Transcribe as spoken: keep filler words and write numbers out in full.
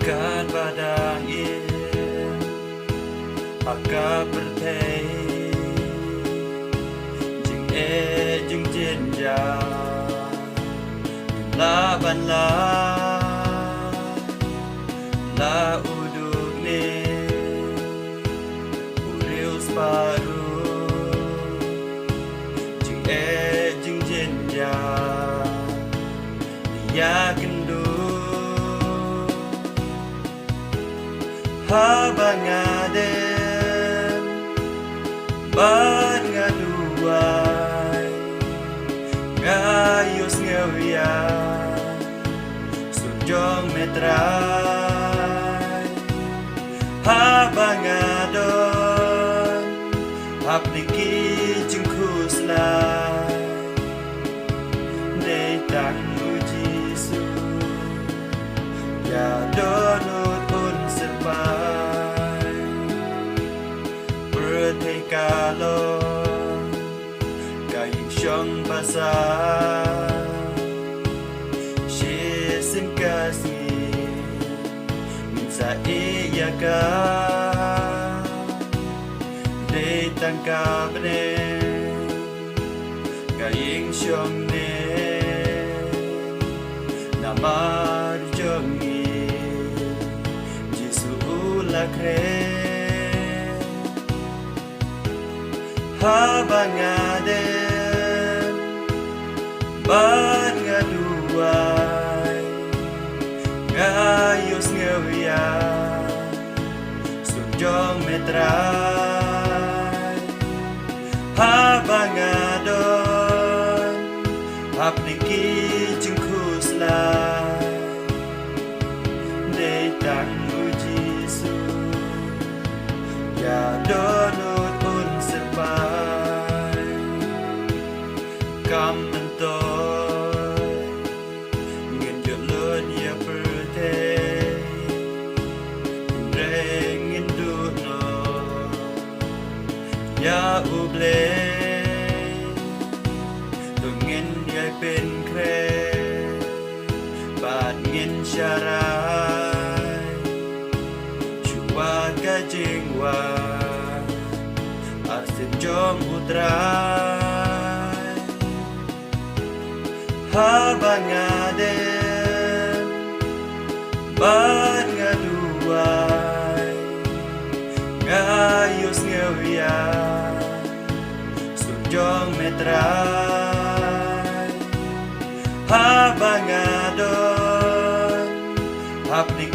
Katba dang im ha ka pyrthei, jingeh jingjynjar la ban la, la u duk ne u riewspah ruh, jingeh jingjynjar ïa kynduh. Haba nga dem bad nga duwai, nga ïohsngew ïa sur jong me Trai. Haba nga don hapdeng ki jingkhuslai, dei tang u Jisu ïa dohnud un syrpai. Pyrthei ka long ka ïing shong basah, shisien ka sngi ngin sa ïeh ïa ka. Dei tang ka bneng ka ïing shong ne, namar jong ngi Jisu u la khreh. Haba nga dem bad nga duwai, nga ïohsngew ïa sur jong me Trai. Haba nga don hapdeng ki jingkhuslai, dei tang u Jisu ïa dohnud un syrpai. Kam myntoi ngin ïoh lut ïa pyrthei, hynrei ngin duh noh ïa U Blei. To ngin ïai pynkhreh bad ngin sharai shuwa ka jingwan arsien jong U Trai. Haba nga dem bad nga duwai, nga ïohsngew ïa sur jong me Trai. Haba nga don hapdeng